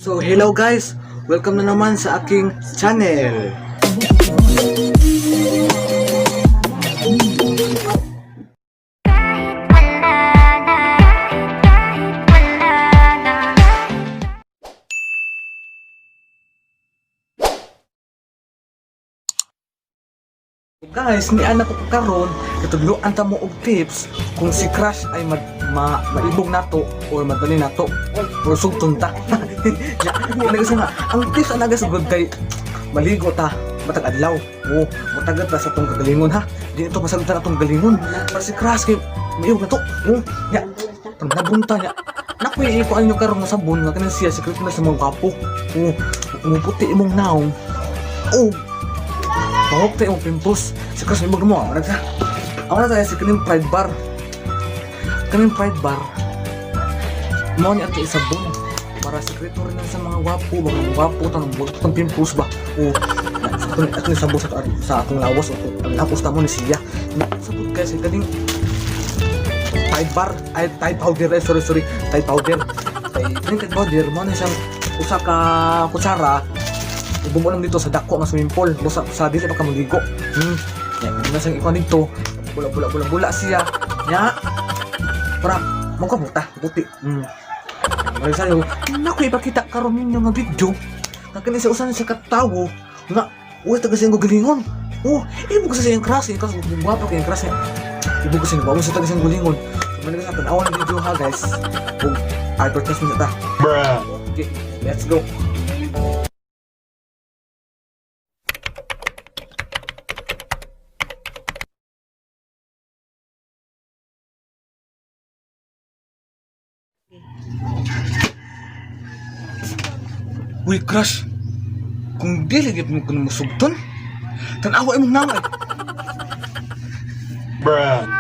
So hello guys, welcome na naman sa aking channel. Wala na, kahit wala na. Guys, ni anak ko karon, katudloan ta mo og tips kung si crush ay maibog nato or madali nato or sugton ta. Ya, nga ang tips ana guys good kay maligo ta matag adlaw. O, mutagat ta sa tong kagalingon ha. Di ito masagutan atong galingon. Para si crush kay maibog nato. O, ya, pag nabunta niya. Naku, ikuan nyo karon nga sabon nga kanin siya secret na sa mga gwapo. O, umuputi imong naong. O, Pahok tayo imong pimples. Si crush may mo. Ano sa? Ako na tayo si kaning pride bar. Kaning pride bar. Mao ni ato isabon para sekreto rin lang sa mga gwapo, mga gwapo tanong buto tang pimples ba. O ato ato ni sabon sa atong lawas o ang tapos tamo ni siya. Na sabon guys kaning Tide bar, ay Tide powder, ay sorry sorry, Tide powder. Kay kaning Tide powder mo ni siyang usa ka kutsara ibumbo lang dito sa dako nga swimming pool o sa dili pa ka maligo. Ya, na siyang ikuan dito. Bula bula bula bula siya. Nya. Para magkabuta, puti. Mali sayo, naku ipakita karon ninyo nga video. Nga kani sa usan sa katawo nga uy taga siyang galingon. Oh, ibog sa siyang crush, ikaw sa gwapo kay crush. Ibog sa siyang sa taga siyang galingon. So man sa tan-awan ang video ha guys. Ug advertisement ta. Bruh. Okay, let's go. Uy, crush. Kung dili gyud mo kuno musugton, tan-awa imong naway. Bruh.